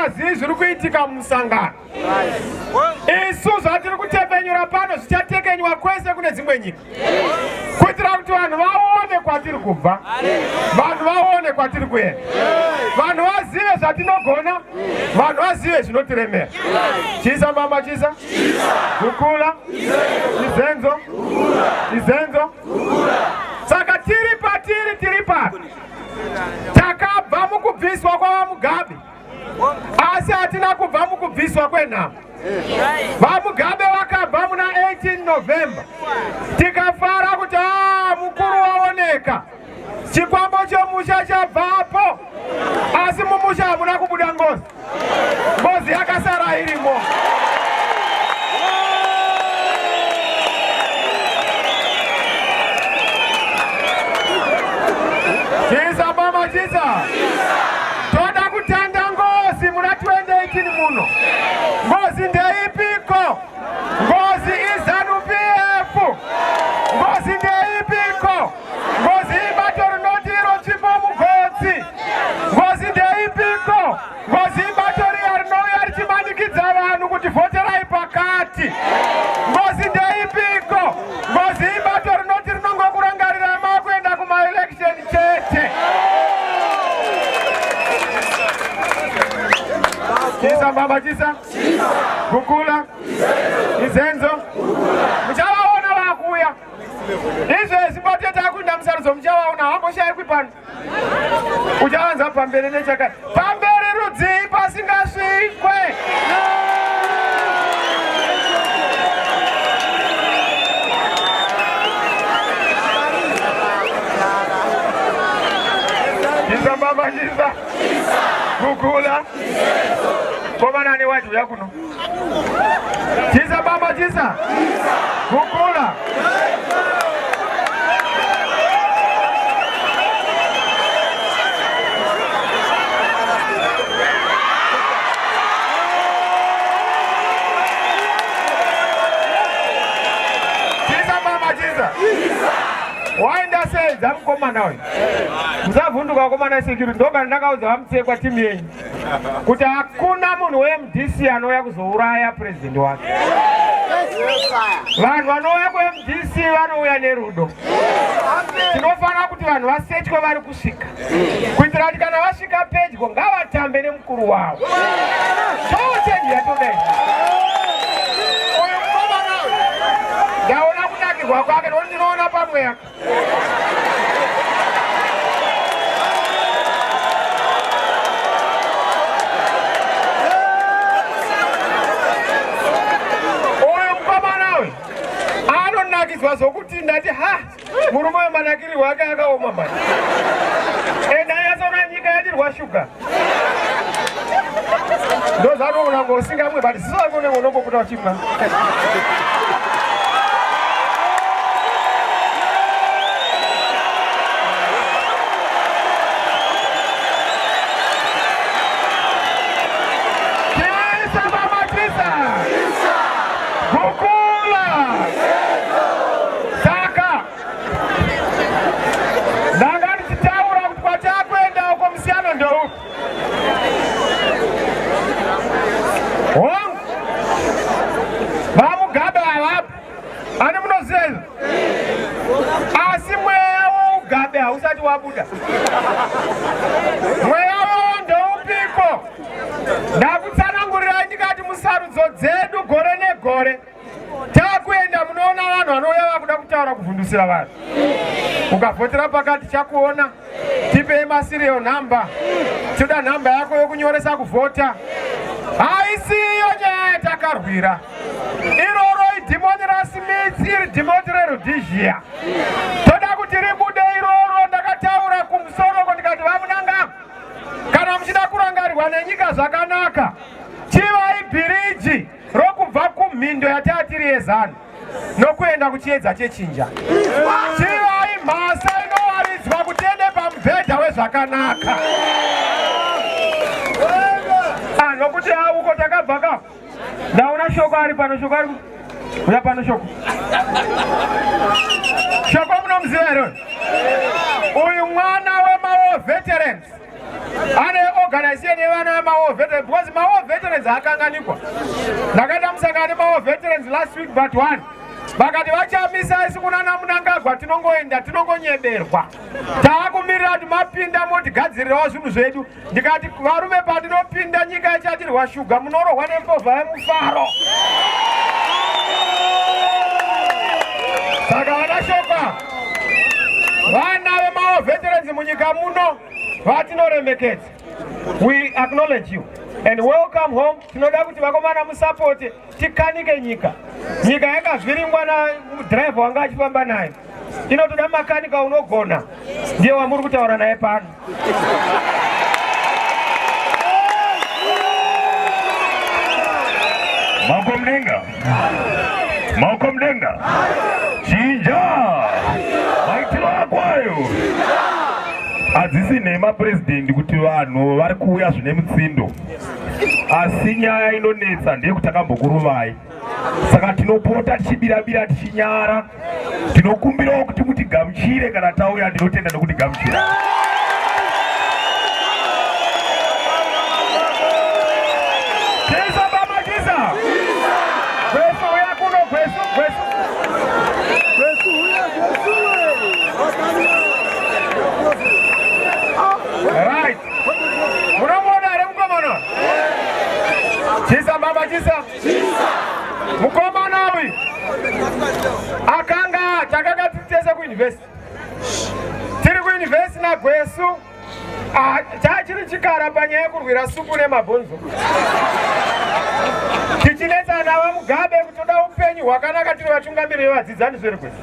vasingazivi zviri kuitika mumusangano. Isu zvatiri kutepfenyura pano zvichatekenywa kwese kune dzimwe nyika kuitira kuti vanhu vaone kwatiri kubva, vanhu vaone kwatiri kuenda, vanhu vazive zvatinogona, vanhu vazive zvinotiremera. Chisa mama, chisa kukula izenzo izenzo. Saka tiri patiri tiri papi? Takabva mukubviswa kwaVaMugabe, asi hatina kubva mukubviswa kwenhamo. VaMugabe vakabva muna 18 November, tikafara kuti aa mukuru waoneka, chikwambo chomusha chabvapo, asi mumusha hamuna kubuda ngozi, ngozi yakasara irimo. Chisa mama chisa. Toda kutanda ngozi muna 2018 muno. Ngozi ndeipiko? Ngozi iZanu PF. Ngozi ndeipiko? Ngozi ibato rinoti iro tsvimbo mugotsi. Ngozi ndeipiko? Ngozi ibato riya rinouya richimanikidza vanhu kuti vhoterai pakati. Ngozi ndeipiko? Ngozi ibato rinoti rinongokurangarira makuenda kumaelection chete. Chisa baba chisa. Gukula. Izenzo. Muchavaona vakuuya. Izvezvi potete akuenda musarudzo muchavaona hamboshaikwi pano. Uchavanza pamberi nechakati. Pamberi rudzii pasingasvikwe. Chisa baba chisa. Gukula. Komana ane wacho uya kuno. Chisa baba chisa. Gukula. Chisa baba chisa. Waenda sei dzamukomana uyu? Musavhunduka vakomana security ndogara ndakaudza vaMutsekwa timu yenyu kuti hakuna munhu weMDC anouya kuzouraya president wake. Vanhu vanouya kuMDC vanouya nerudo. Tinofanira kuti vanhu vasetwe vari kusvika kuitira kuti kana vasvika pedyo ngavatambe nemukuru wavo. Chochenji yatoda uyu mukomana ndaona kunakirwa kwake nokuti ndinoona pamweya. Uyu mukomana uyu anonakidzwa zvokuti ndati ha murume uyu manakirirwo ake akaoma mani ende anyatsoona nyika yadirwa shuga ndozvanoona ngo usingamwe but ziso rako unenge unongobuda uchimwa. Chisa mama chisa. Gukula. Saka ndanga ndichitaura kuti kwatakuenda uko musiyano ndoupi. Hongu, VaMugabe havapo, ani munoziva izvo, asi mweya wougabe hausati wabuda. Mweya wowo ndoupiko? Ndakutsanangurirai ndikati musarudzo dzedu gore negore takuenda munoona vanhu vanouya vakuda kutaura kuvhundusira vanhu. Ukavhotera pakati chakuona, tipei maserial number, toda nhamba yako yokunyoresa kuvhota. Haisiyo nyaya yatakarwira. Iroro idhimoni raSmith, iri dhimoni reRhodesia. Toda kuti ribude iroro. Ndakataura kumusoroko ndikati vaMunangagwa, kana muchida kurangarirwa nenyika zvakanaka, chivai bhiriji rokubva kumhindo yatatiri yeZanu nokuenda kuchiedza chechinja. Chivai mhasa inowaridzwa kuti ende pamubhedha wezvakanaka. Ah, nokuti uko takabva ka ndaona Shoko ari pano. Shoko ari uya pano. Shoko, Shoko munomuziva here uyu? Mwana wemawar veterans ane Tiorganize nevana vemawar veterans, because mawar veterans akanganikwa. Ndakaita musangano nemawar veterans last week but one, vakati vaChamisa, isi kunana Munangagwa tinongoenda tinongonyeberwa, taakumirira kuti mapinda motigadzirirawo zvinhu zvedu. Ndikati varume, pandinopinda nyika ichatirwa shuga, munorohwa nembovha yemufaro. Saka vana shoka, vana vemawar veterans munyika muno vatinoremekedza, we acknowledge you and welcome home. Tinoda kuti vakomana musapote tikanike nyika. Nyika yakavhiringwa nadhiraivha wanga achifamba nayo, inotoda makanika unogona, ndiye wamuri kutaura naye pano. Maoko mudenga, maoko mudenga, chinja maitiro akwayo. Hadzisi nhema, purezidendi, kuti vanhu vari kuuya zvine mutsindo, asi nyaya inonetsa ndeyekuti takambokuruvai, saka tinopota tichibirabira tichinyara. Tinokumbirawo kuti mutigamuchire kana tauya. Ndinotenda nokutigamuchira. Chisa baba, chisa. Gwesu, uya kuno Gwesu, Gwesu. Gwesu, uya Gwesu. Right. Munomuona here mukomana? Chisa baba, chisa. Mukomana uyu akanga takanga tiri tese kuuniversity. Tiri kuuniversity naGwesu. Ah, chachiri chikara panyaya yekurwira supu nemabhonzo. Tichinetsana vaMugabe kutoda upenyu hwakanaka tiri vatungamiriri vevadzidzi, handizvo Gwesu?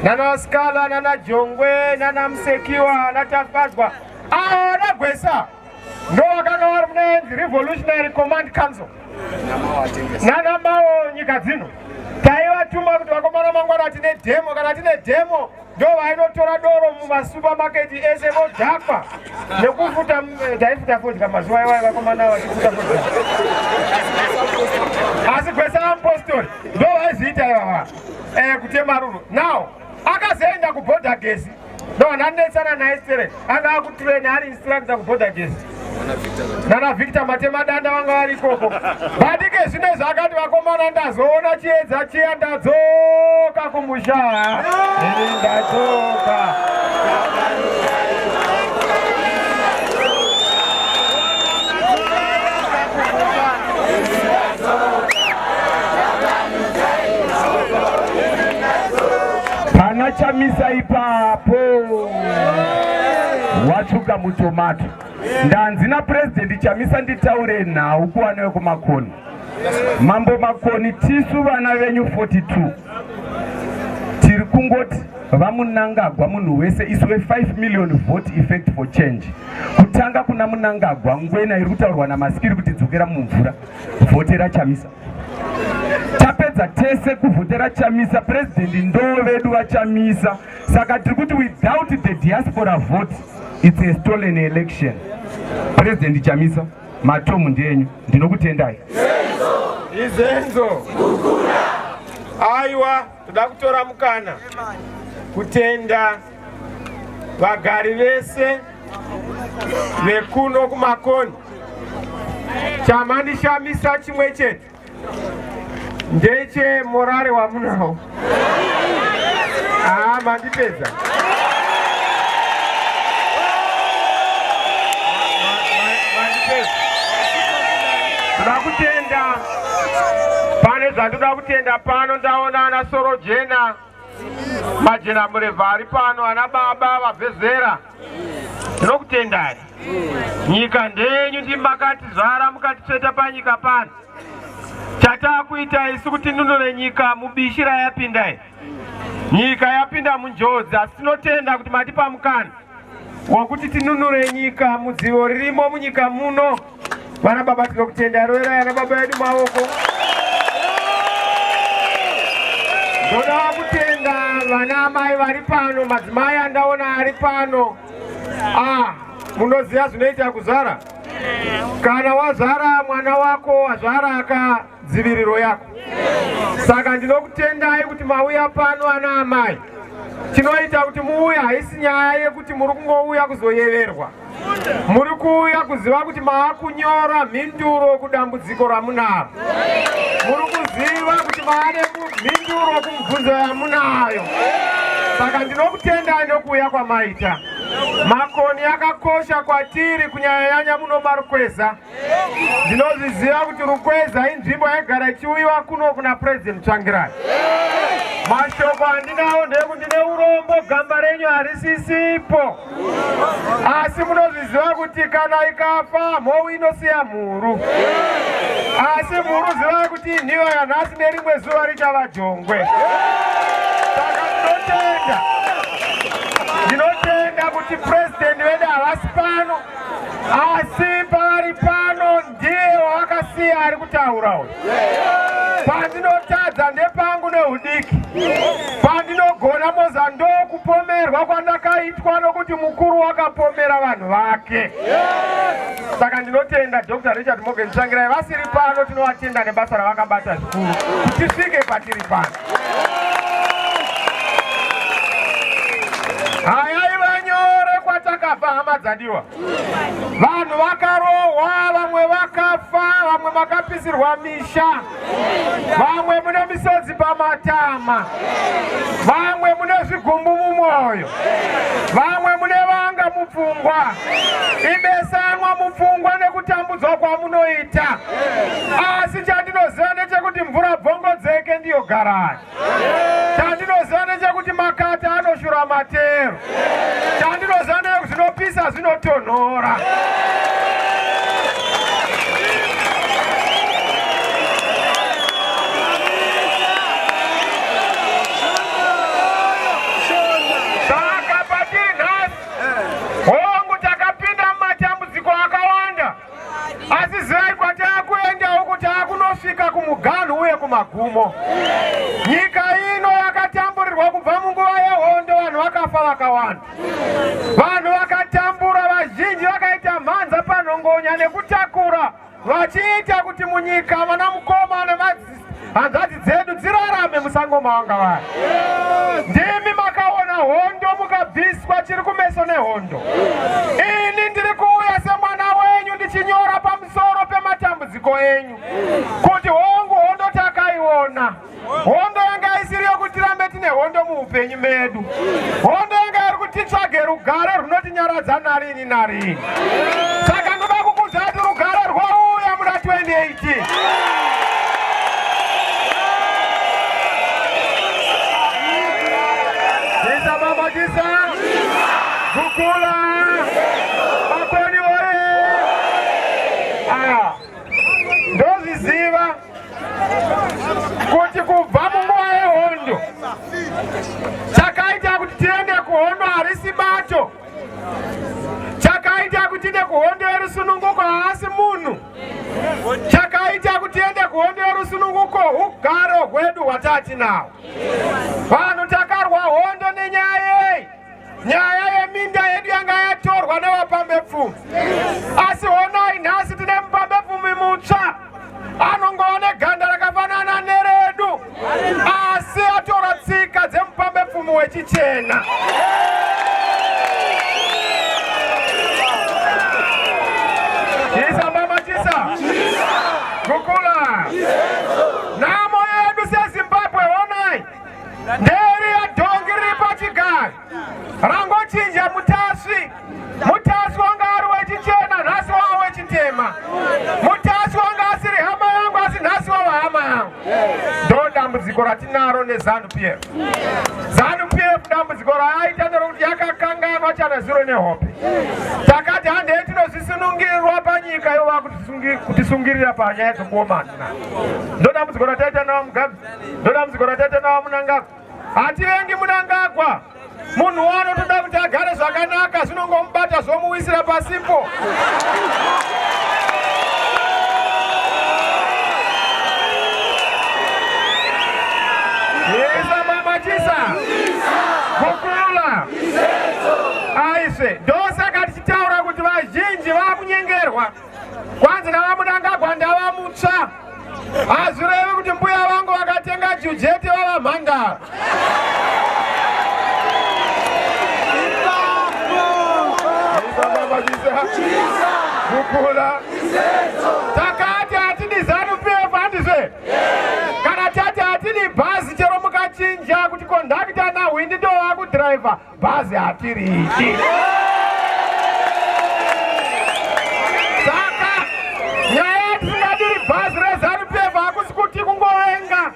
Nana Skala, nana Jongwe, nana Musekiwa, natafadzwa ava naGwesa ndo vakanga vari muna Revolutionary Command Council nana Mao nyika dzino. Taivatuma kuti vakomana, mangwana tine demo, kana tine demo ndo vainotora doro mumasupamaketi ese vodhakwa nekufuta. Taifuta fodya mazuva iwayo, vakomana vachifuta fodya, asi Gwesa apostori ndo vaiziita ivava kutema ruru. Now akazoenda kuBorder Gezi, ndo vananetsana naye stere, anga akutrain ari instructor kuBorder Gezi, nana Victor Matemadanda vanga vari ikoko. But ke zvino akati vakomana, ndazoona chiedza chiya, ndadzoka kumusha ini, ndadzoka. Pana Chamisa ipapo watsvuka mutomato. Ndanzi napurezidendi Chamisa nditaure nhau kuvana vekuMakoni. Mambo Makoni, tisu vana venyu 42 tiri kungoti vaMunangagwa munhu wese, isu ve5 million vote effect for change. Kutanga kuna Munangagwa, ngwena iri kutaurwa naMasikiri kuti dzokera mumvura, vhotera Chamisa. Tapedza tese kuvhotera Chamisa, purezidendi ndo vedu vaChamisa. Saka tiri kuti without the diaspora vote, it's a stolen election. Purezidendi Chamisa, matomu ndenyu, ndinokutendai. Izenzo. Aiwa, toda kutora mukana kutenda vagari vese vekuno kuMakoni. Chamandishamisa chimwe chete ndeche morale wamunawo. Aa, mandipedza. Mandipedza. Toda kutenda, pane zvandoda kutenda pano. Ndaona ana Sorojena, majena murevha ari pano, ana baba vabvezera, tinokutendai. Nyika ndenyu, ndimakatizvara mukatitsveta panyika pano. Chataakuita isu kuti tinunure nyika mubishi rayapindai. Nyika yapinda munjodzi, asi tinotenda kuti matipa mukana wokuti tinunure nyika mudzivo ririmo munyika muno. Vana baba, tinokutenda. Roverai ana baba edu maoko. Ndoda kutenda vana amai vari pano, madzimai andaona ari pano. Ah, munoziva zvinoita kuzvara. Kana wazvara mwana wako, wazvara akadziviriro yako. Saka ndinokutendai kuti mauya pano, ana amai. Chinoita kuti muuya haisi nyaya yekuti muri kungouya kuzoyeverwa. Muri kuuya kuziva kuti maakunyora mhinduro kudambudziko ramunaro. Muri kuziva kuti maane mhinduro kumubvunzo yamunayo. Saka ndinokutendai nokuuya kwamaita. Makoni akakosha kwatiri kunyanyanyanya muno maRukweza. Ndinozviziva kuti Rukweza inzvimbo yaigara ichiuyiwa kuno kuna President Tsvangirai. Mashoko andinawo ndeyekuti ndine urombo, gamba renyu harisisipo, asi munozviziva kuti kana ikafa mhou inosiya mhuru, asi mhuru zivai kuti inhiyo yanhasi nerimwe zuva richava jongwe. Saka ndinotenda, ndinotenda kuti President vedu havasi pano, asi pavari pano ndiye wavakasiya ari kutaura uyu. Pandinotadza ndepangu nehudiki, pandinogona moza ndokupomerwa kwandakaitwa nokuti mukuru wakapomera vanhu vake. Saka ndinotenda Dr. Richard Morgan Tsvangirai vasiri pano, tinovatenda nebasa ravakabata zvikuru kuti tisvike patiri pano. Hayaiva nyore kwatakabva hama dzadiwa. Vanhu vakarohwa, vamwe vakafa, vamwe makapisirwa misha, vamwe mune misodzi pamatama, vamwe mune zvigumbu mumwoyo, vamwe mune vanga mupfungwa, ibesanwa mupfungwa nekutambudzwa kwamunoita. Asi chandinoziva ndechekuti mvura bvongodzeke ndiyo garani. Chandinoziva ndechekuti makata anoshura matero. Chandinoziva ndechekuti zvinopisa zvinotonhora. Saka patiri nhasi, hongu takapinda mumatambudziko akawanda, asi zivai kwataakuenda uku, taakunosvika kumuganhu uye kumagumo. Nyika ino yakatamburirwa kubva munguva yehondo, vanhu vakafa vakawanda, vanhu vakatambura, vazhinji vakaita mhanza panhongonya nekutakura, vachiita kuti munyika vana mukoma nehanzvadzi dzedu dzirarame musango mavanga vari. Ndimi makaona hondo mukabviswa chiri kumeso nehondo. Ini ndiri kuuya semwana wenyu ndichinyora pamusoro pematambudziko enyu kuti hongu hondo takaiona. Hondo yanga isiri yokuti tirambe tine hondo muupenyu medu. Hondo yanga iri kuti titsvage rugare runotinyaradza narini narini. Saka ndoda kukuudza kuti rugare rwauya muna 2018. Chisa baba chisa. Gukula. Makoni oye. Ah. Ndozviziva kuti kubva munguva yehondo chakaita kuti tiende kuhondo harisi bato, chakaita kuti tiende kuhondo yerusununguko haasi munhu, chakaita kuti tiende kuhondo yerusununguko hugaro hwedu hwatatinahwo. Vanhu takarwa hondo nenyaya yei? Nyaya yeminda yedu yanga yatorwa nevapambepfumi, asi honai nhasi tine mupambepfumi mutsva anongova neganda rakafanana neredu, asi atora tsika dzemupambepfumi wechichena. Chisa mama chisa kukula nhamo yedu seZimbabwe honai nderi yadhongi riri pachigaro rangochinja mutasvi. Mutasvi wanga ari wechichena, nhasi wava wechitema. Mutasvi wanga asiri hama yangu, asi nhasi wava hama yangu. Ndo dambudziko ratinaro neZanu PF. Zanu PF dambudziko rayaita nderokuti yakakanganwa chana zuro nehope. Takati handei tinozvisunungirwa panyika yova kutisungirira panyaya dzekuomana. Ndo dambudziko rataita naVaMugabe. Ndodambudziko rataita naVaMunangagwa. Hativengi Munangagwa, munhu wanotoda kuti agare zvakanaka, zvinongomubata zvomuwisira pasipo. Chisa mama chisa kukula aisve. Ndosaka tichitaura kuti vazhinji vakunyengerwa. Kwanzi naVaMunangagwa ndava mutsva. Hazvirevi kuti mbuya vangu vakatenga jujeti vava mhandara. mama chisa. Kukula. Takati hatidi ZANU PF handizve? Kana tati hatidi bhazi chero mukachinja kuti kondakita nahwindi ndovakudhiraivha bhazi hatiridi. Saka nyaya yatisingadiri bhazi reZANU PF hakusi kuti kungovenga.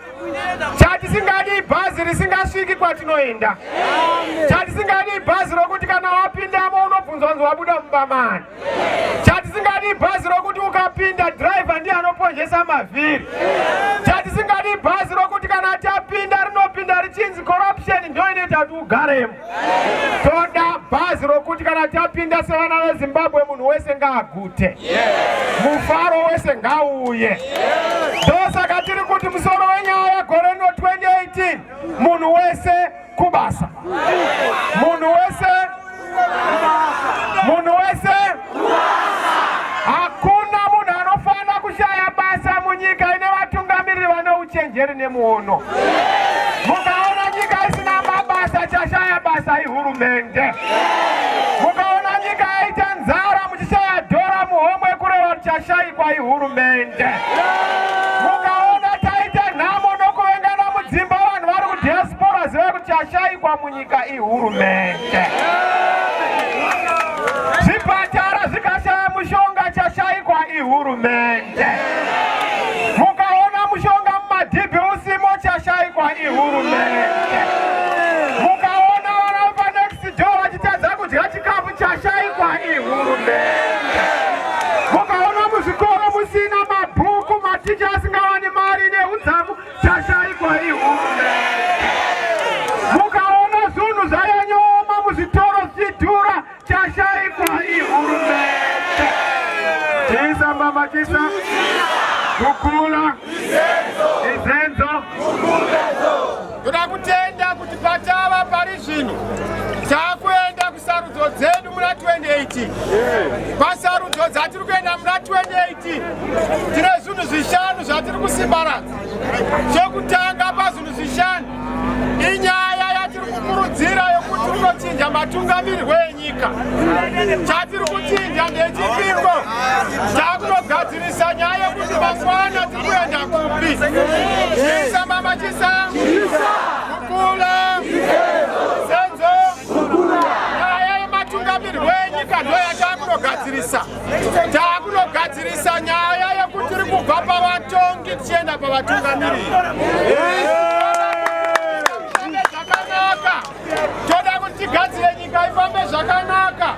Chatisingadi bhazi risingasviki kwatinoenda. Chatisingadi bhazi rokuti kana wapindamo unobvunzwa nzi wabuda mumba mani. Chatisingadi bhazi rokuti ukapinda dhiraivha ndiye anoponjesa mavhiri. Chatisingadi bhazi rokuti kana tapinda rinopinda richinzi corruption ndio inoita kuti ugaremo. Toda bhazi rokuti kana tapinda sevana veZimbabwe munhu wese ngaagute, mufaro wese ngauye. Ndosaka tiri kuti musoro wenyaya gore rino 2018 munhu wese kubasa, munhu wese, munhu wese. Hakuna munhu anofanira kushaya basa munyika ine vatungamiriri vane uchenjeri nemuono. Mukaona nyika isina mabasa, chashaya basa ihurumende. Mukaona nyika yaita nzara muchishaya dhora muhomwe, kureva kuti chashayikwa ihurumende. Mukaona taita nhamo nokuvengana mudzimba, vanhu vari kudiaspora, ziva kuti chashayikwa munyika ihurumende. Zvipatara zvikashaya mushonga, chashayikwa ihurumende. Mukaona mushonga mumadhibhi usimo, chashayikwa ihurumende. Mukaona vana panext door vachitadza kudya chikafu, chashayikwa ihurumende. Mukaona muzvikoro musina mabhuku, maticha asingawani mari neudzamu, chashayikwa ihurumende. Mukaona zvinhu zvayanyooma muzvitoro zvichidhura, chashayikwa ihurumende. Chisa mama chisa. Kukula. Izenzo. Toda kutenda kuti patava pari zvino taakuenda kusarudzo dzedu muna 2018. Pasarudzo dzatiri kuenda muna 2018 tine zvinhu zvishanu zvatiri kusimbaradza. Chekutanga pazvinhu zvishanu inyaya yatiri kukurudzira yokuti rinochinja matungamirirwo enyika. Chatiri kuchinja ndechipiko, takunogadzirisa nyaya yekuti mangwana tiri kuenda kupi. Chisa mama chisa. Kukula. Senzo. Nyaya yematungamirwo enyika ndo yatakunogadzirisa. Takunogadzirisa nyaya yekuti tiri kubva pavatongi tichienda pavatungamiriri. Zvakanaka. Toda kuti tigadzire nyika ifambe zvakanaka.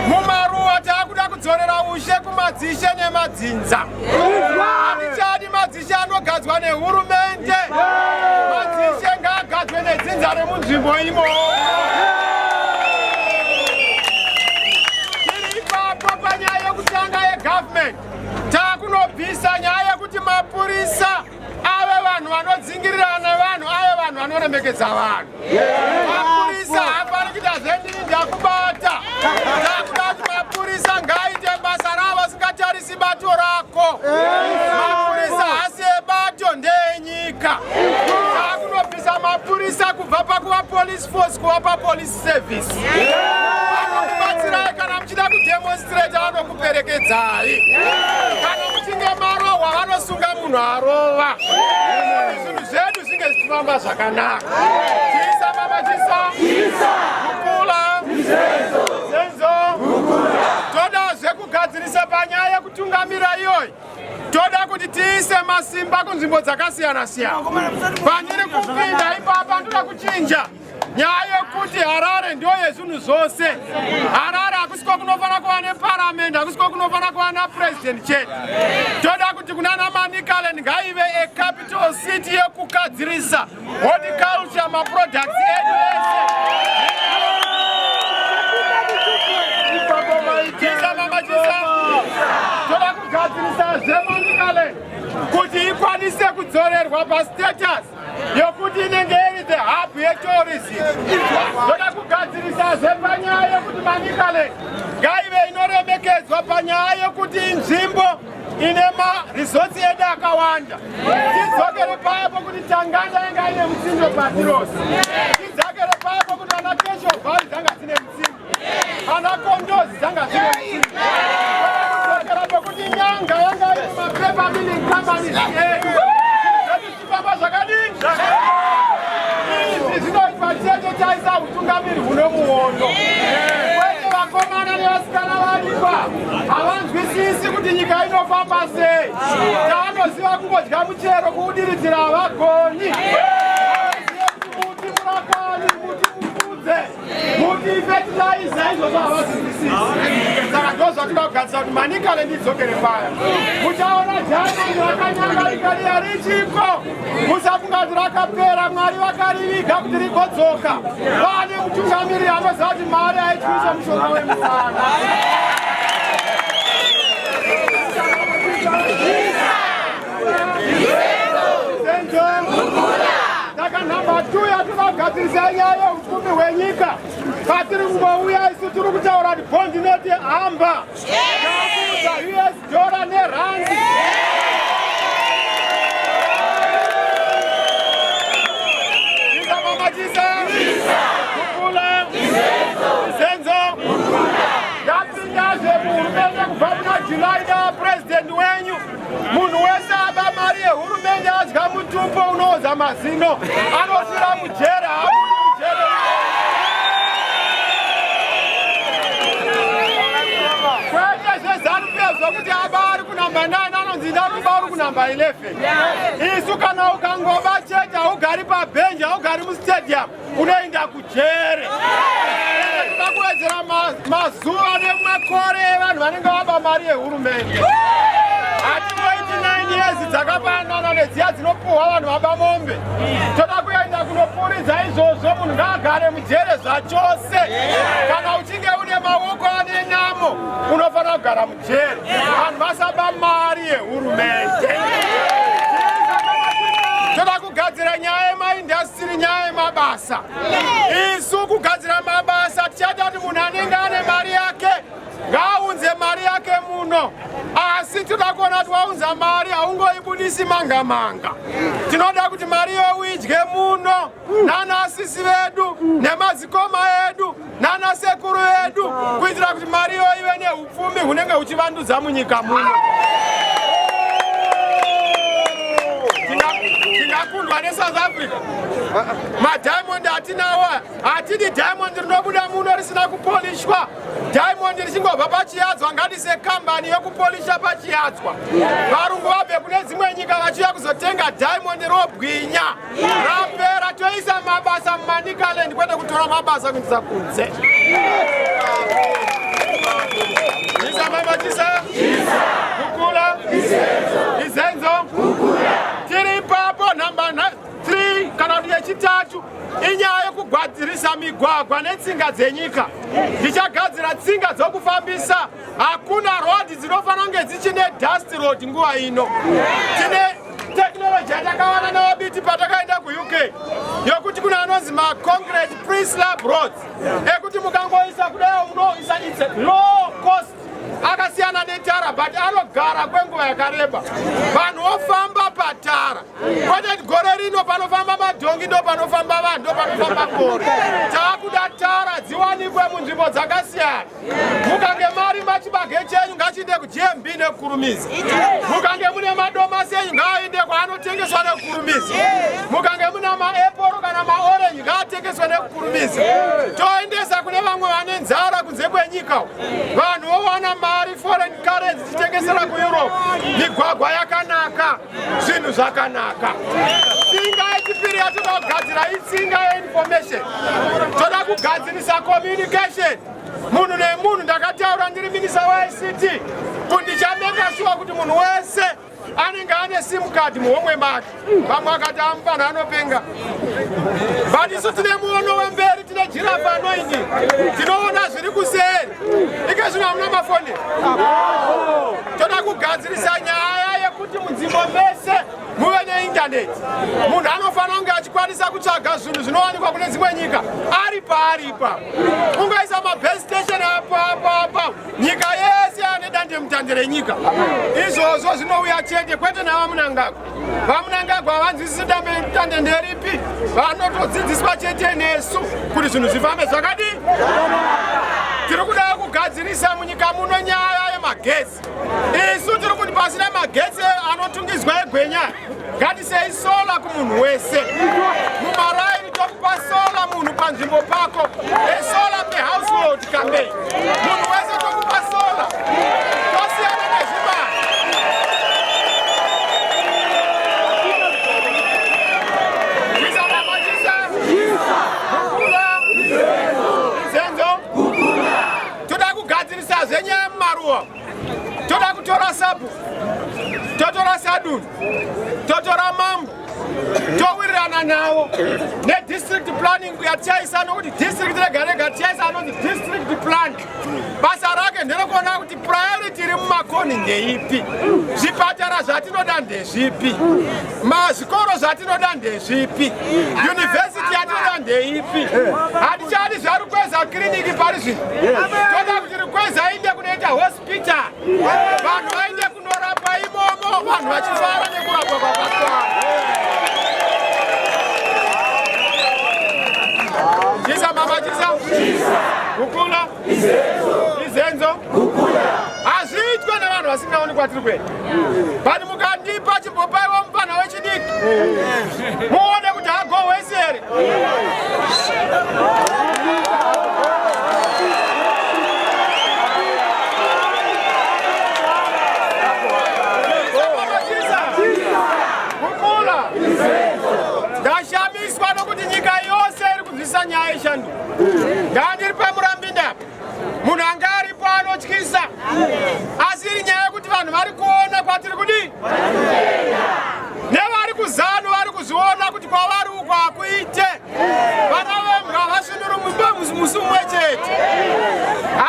Mumaruwa taakuda kudzorera ushe kumadzishe nemadzinza. Hatichadi madzishe anogadzwa nehurumende. Madzishe ngaagadzwe nedzinza remunzvimbo imomo. Tiri ipapo panyaya yekutanga yegovernment, taakunobvisa nyaya yekuti mapurisa ave vanhu vanodzingirirana nevanhu, ave vanhu vanoremekedza vanhu. Mapurisa haafani kuita zvendini ndakubata. Takuda kuti mapurisa ngaaite basa ravo asingatarisi bato rako. Mapurisa hasi ebato, ndeenyika. Takunobvisa mapurisa kubva pakuva police force kuva papolice service. Vanokubatsirai kana muchida kudemonstrata, vanokuperekedzai. Kana muchinge marohwa, vanosunga munhu arova. Zvinhu zvedu zvinge zvichifamba zvakanaka. Chisa mama chisa. Kukula. Zenzo. Todazve kugadzirisa panyaya yekutungamira iyoyi. Toda kuti tiise masimba kunzvimbo dzakasiyana siyana. Pandiri kupinda ipapa, ndoda kuchinja nyaya yekuti Harare ndo yezvinhu zvose. Harare hakusiko kunofanira kuva neparamende, hakusiko kunofanira kuva napurezidendi chete. Toda kuti kunana Manicaland ngaive ecapital city yekugadzirisa horticulture, maproducts edu ese. Chisa mama chisa. Toda kugadzirisa zveManicaland kuti ikwanise kudzorerwa pastatus yokuti inenge iri the hub yetourism. Toda kugadzirisazve panyaya yekuti Manicaland ngaive inoremekedzwa panyaya yekuti inzvimbo ine maresorts edu akawanda. Tidzokere payapo kuti Tanganda yanga ine mutsindo pasi rose. Tidzokere payapo kuti vana Kesho Valley dzanga dzine mutsindo. Ana kondozi dzanga dzine kudzokera pekuti nyanga yanga iri mapaper milling companies edu zvedu zvichifamba zvakadini. Izvi zvinoitwa chete taisa utungamiri huno muono, kwete vakomana nevasikana varikwa havanzwisisi kuti nyika inofamba sei. Chaanoziva kungodya muchero, kuudiridzira havagoni. Muti murakani, muti mufudze, muti fertilizer, izvozvo havazvinzwisisi. Saka ndo zvatinoda kugadzisa kuti Manicaland idzokere paya. Muchaona diamond rakanyangarika riya richiko. Musafunga kuti rakapera. Mwari vakariviga kuti rigodzoka. Pane mutungamiriri anoziva kuti mari haityise mushonga wemusana. Saka nhamba 2 yatinogadzirisa nyaya yeupfumi hwenyika. Patiri kungouya isu, tiri kutaura kuti bond note hamba takuudza US dollar nerandi. Isa mama chisa kukula izenzo. Ndapindazve muhurumende kubva muna July napurezidendi wenyu. Munhu wese aba mari yehurumende, adya mutupo unoodza mazino, anofira mujere, haabudi mujere. Kwete zveZANU-PF zvokuti aba ari kunamba 9 anonzi ndakuba uri kunamba 11. Isu kana ukangoba chete, haugari pabhenji, haugari mustadium, unoenda kujere. Toda kuwedzera mazuva nemakore evanhu vanenge vaba mari yehurumende. Hatingoiti 9 years dzakafanana nedziya dzinopuhwa vanhu vaba mombe. Toda kuenda kunopuridza izvozvo. Munhu ngaagare mujere zvachose. Kana uchinge une maoko ane namo, unofanira kugara mujere. Vanhu vasaba mari yehurumende. Toda kugadzira nyaya yemaindastiri, nyaya yemabasa. Isu kugadzira mabasa, tichaita kuti munhu anenge ane mari yake ngaaunze mari yake muno, asi toda kuona kuti waunza mari haungoibudisi manga manga. Tinoda kuti mari iyo uidye muno nana asisi vedu nemadzikoma edu nana sekuru edu, kuitira kuti mari iyo ive neupfumi hunenge huchivandudza munyika muno. Tingakundwa neSouth Africa? Madiamond atinawo, hatidi diamond rinobuda muno risina kupolishwa. Diamond richingobva pachiyadzwa, ngatise kambani yekupolisha pachiyadzwa. Varungu vabve kune dzimwe nyika vachiuya kuzotenga diamond robwinya rapera. Toisa mabasa muManicaland, kwete kutora mabasa kuendesa kunze. Isa mama chisa kukula izenzo. Tiri ipapo. Nhamba 3 kana kuti yechitatu inyaya yekugwadzirisa migwagwa netsinga dzenyika. Ndichagadzira tsinga dzokufambisa. Hakuna road dzinofanira kunge dzichine dust road nguva ino. Tine technology yatakawana navaBiti patakaenda kuUK yokuti kuna anonzi maconcrete pre-slab roads ekuti mukangoisa kudai munoisa. Its low cost, akasiyana netara, but anogara kwenguva yakareba. Vanhu vofamba patara, kwete gore rino panofamba madhongi, ndo panofamba vanhu, ndo panofamba ngoro. Taakuda tara dziwanikwe munzvimbo dzakasiyana. Mukange marima chibage chenyu, ngachiinde kuGMB nekukurumidza. Mukange mune madomasi enyu, ngaaende kwaanotengeswa nekukurumidza. Mukange muna maeporo kana maorenji, ngaatengeswe nekukurumidza. Toendesa kune vamwe vane nzara kunze kwenyika, vanhu vowana mari, foreign currency, tichitengesera kuEurope. Migwagwa yakanaka, zvinhu zvakanaka. Tsinga yechipiri yatoda kugadzira itsinga yeinformation. Toda kugadzirisa communication, munhu nemunhu. Ndakataura ndiri minista weICT kuti ndichameka sure kuti munhu wese anenge ane SIM card muhomwe make. Vamwe akati amufana anopenga, but isu tine muono wemberi, tine giraffe anoingi, tinoona zviri kuseri. Ike zvino hamuna mafoni. Toda kugadzirisa nyaya yekuti munzvimbo mese muve neindaneti. Munhu anofanira kunge achikwanisa kutsvaga zvinhu zvinowanikwa kune dzimwe nyika ari paari ipapo. Ungaisa mabase station apo apo apo, nyika yese ane dandemutande renyika. Izvozvo zvinouya chete, kwete navaMnangagwa. VaMnangagwa havanzwisisi dandemutande nderipi. Vanotodzidziswa chete nesu kuti zvinhu zvifambe zvakadii. Tiri kuda kugadzirisa munyika muno nyaya yemagetsi. Isu tiri kuti pasina magetsi anotungidzwa egwenya, ngatisei sola kumunhu wese. Mumaraini tokupa sola munhu panzvimbo pako, esola pehousehold campaign. Munhu wese tokupa sola. Tosiyana nezvibani. Chisa baba chisa. Kukula. Zenzo. Toda kugadzirisa zvenyaya mumaruwa. Toda kutora sabhu. Totora sadunhu. Totora mambo. Towirirana navo nedistrict planning yatichaisa, nokuti district rega rega tichaisa anonzi district plan. Basa rake nderekuona kuti priority iri muMakoni ndeipi, zvipatara zvatinoda ndezvipi, mazvikoro zvatinoda ndezvipi, yunivhesiti yatinoda ndeipi. Hatichadi zvaRukweza kiriniki pari zvino. Toda kuti Rukweza inde kunoita hospital, vanhu vainde kunorapwa imomo, vanhu vachifara nekurapwa kwakakwana. Chisa mama chisa. Kukula. Izenzo. Hazviitwe nevanhu vasingaoni kwatiri kuenda. But mukandipa, chimbopaiwa mupana wechidiki muone kuti hagohwesi here. Chisa. Kukula. Ndashamiswa nokuti nyika yose iri kunzwisa nyaya yeshanduko. Ndandiri paMurambinda apa, munhu anga aripo anotyisa, asi iri nyaya yekuti vanhu vari kuona kwatiri kudii, nevari kuZANU vari kuzviona kuti kwavari uko hakuite. Vana vembwa havasvinuri musi mumwe chete,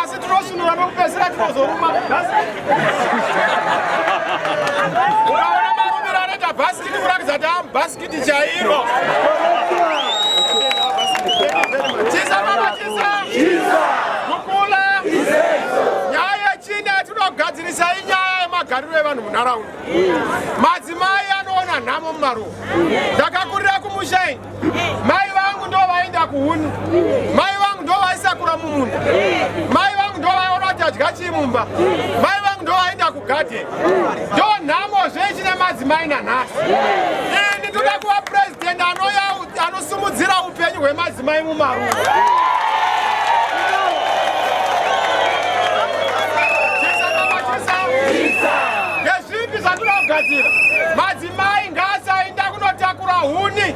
asi tinosvinura nokupedzisira tinozoruma. Ukaona marumiro anoita bhasikiti, kurakidza kuti amubhasikiti chairo. Chisa mama chisa. Kukula. Nyaya yechina yatinogadzirisa inyaya yemagariro evanhu munharaunda. Madzimai anoona nhamo mumaruwa. Ndakakurira kumusha ini. Mai vangu ndo vaenda kuhuni, mai vangu ndo vaisakura mumunda, mai vangu ndo vaiona kuti adya chii mumba, mai vangu ndo vaenda kugadheni. Ndo nhamo zvechine madzimai nanhasi. Ini ndoda kuva purezidendi anosumudzira upenyu hwemadzimai mumaruwa. Chisa mama chisa. Ndezvipi zvatinoda kugadzira? Madzimai ngaasainda kunotakura huni.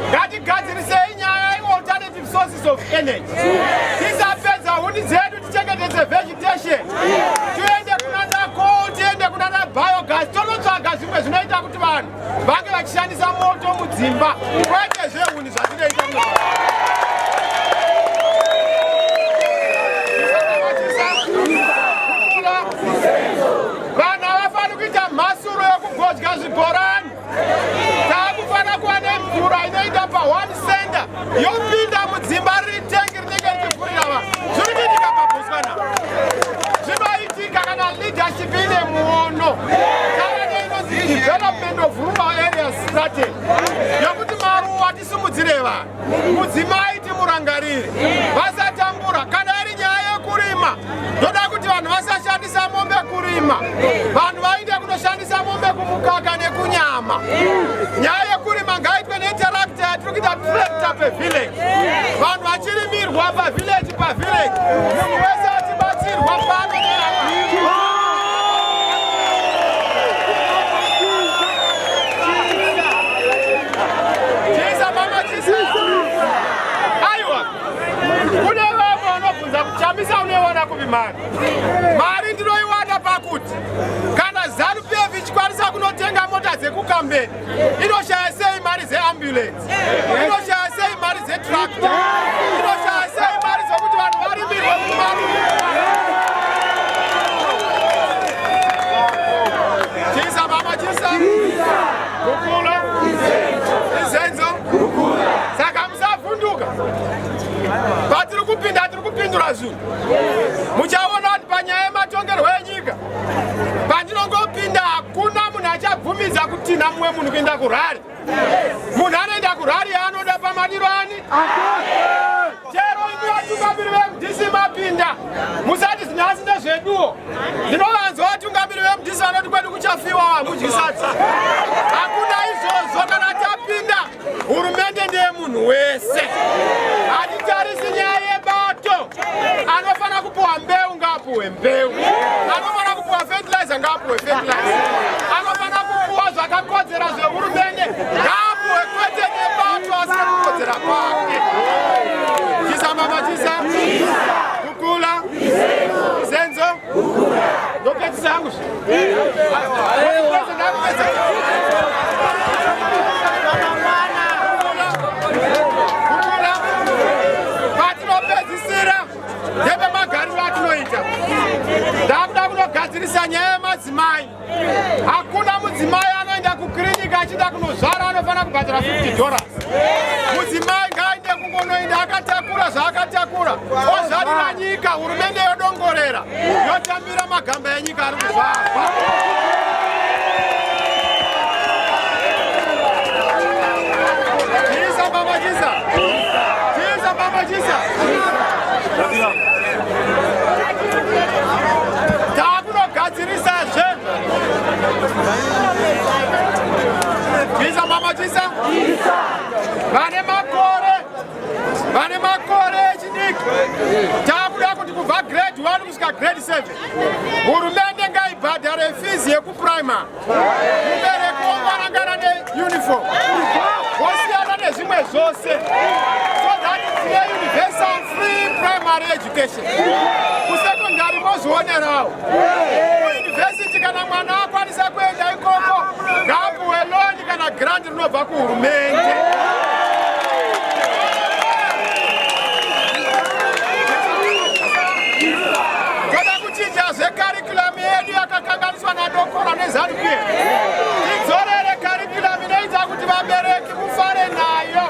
Ngatigadzirisei nyaya yealternative sources of energy. Tisapedza huni dzedu, tichengetedze vegetation, tiende kunana coal, tiende kunana biogas, tonotsvaga zvimwe zvinoita kuti vanhu vange vachishandisa moto mudzimba, kwete zvehuni zvatinoita kuno. Vanhu havafani kuita mhasuro yokugodya zvibhorani. Taakufana kuva nemvura inoenda pa1 center, yopinda mudzimba riri tengi rinenge richifurira vanhu. Zviri kuitika paBotswana zvinoitika kana leadership ine muono. Tava neinonzi development of rural areas strategy yokuti maruwa tisimudzire vanhu, mudzimai timurangarire, vasatambura. Kana iri nyaya yekurima, ndoda kuti vanhu vasashandisa mombe kurima, vanhu vainde kunoshandisa mombe kumukaka nekunyama. Nyaya yekurima ngaitwe netractor yatiri kuita, tractor pevillage, vanhu vachirimirwa pavillage pavillage, munhu wese achibatsirwa pano neapa. Chisa mama chisa. Aiwa, kune vamwe vanobvunza kuti Chamisa unoiwana kupi mari? Mari ndinoiwana pakuti kana ZANU PF ichikwanisa kunotenga mota dzekukambeni, inoshaya sei mari dzeambulance? Inoshaya sei mari dzetractor? Inoshaya sei mari dzokuti vanhu varimirwe mumaruwa? Chisa mama chisa. Kukula. Izenzo. Saka musavhunduka. Patiri kupinda, tiri kupindura zvinhu. Muchaona kuti panyaya yematongerwo enyika, pandinongopinda, hakuna munhu achabvumidza kutinha mumwe munhu kuenda kurally. Munhu anoenda kurally yaanoda pamadiro ani chero. imi vatungamiri veMDC mapinda, musati zinhasi ndezveduwo. Ndinovanzwa vatungamiri veMDC vanoti kwedu kuchafiwa, hamudyi sadza. Hakuna izvozvo. Kana tapinda, hurumende ndeyemunhu wese, hatitarisi nyaya yebato. Anofanira kupiwa mbeu ngaapiwe mbeu, anofanira kupiwa fertilizer ngaapiwe fertilizer, anofanira kupiwa zvakakodzera zvehurumende ngaapiwe, kwete nebato, asina kukodzera kwake. Chisa mama chisa kukula zenzo ndopedzisa hangu. Ndakupedza. Kukula patinopedzisira ndepemagariro atinoita. Ndakuda kunogadzirisa nyaya yemadzimai. Hakuna mudzimai anoenda kukirinika achida kunozvara anofanira kubhadhara $50. Mudzimai ngaaende kungonoenda akatakura zvaakatakura, ozvarira nyika, hurumende yodongorera, yotambira magamba enyika ari kuzvarwa. Chisa mama chisa, chisa mama chisa. Takunogadzirisazve. Chisa mama chisa. Vane makore echidiki, takuda kuti kubva grade 1 kusvika grade 7 hurumende ngaibhadhare fizi yekuprimary. Mubereki wongwarangana neuniform, wosiyana nezvimwe zvose, so that tine universal free primary education. Kusekondari mozvionerawo. Kuyunivhesiti, kana mwana akwanisa kuenda ikoko, ngaapuwe loan kana grant rinobva kuhurumende. Toda kuchinjazve curriculum yedu yakakanganiswa nadokora neZANU-PF. Tidzorere curriculum inoita kuti vabereki mufare nayo.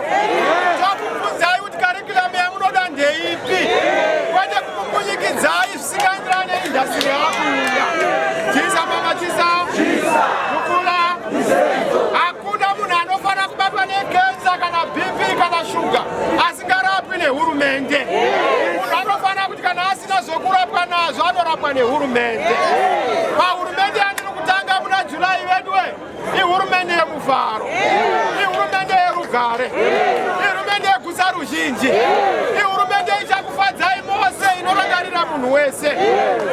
Tokubvunzai kuti curriculum yamunoda ndeipi, kwete kukumbunyikidzai zvisingaenderani neindustry yakuuya. Chisa mama chisa kukula. Hakuna munhu anofanira kubatwa nekensa kana BP kana shuga asingarapwi nehurumende. Munhu anofanira kuti kana asina zvokurapwa nazvo, anorapwa nehurumende. Pahurumende yandiri kutanga muna July vedwe, ihurumende yemufaro, ihurumende yerugare, ihurumende yegutsa ruzhinji, ihurumende ichakufadzai mose, inorangarira munhu wese.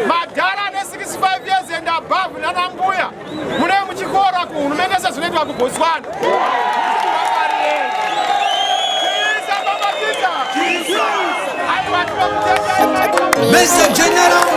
Madhara ane 65 years and above nana mbuya, mune muchikora kuhurumende sezvinoitwa kuBotswana. Chisa mama chisa. Aiwa, tinokutendai. Mr. General.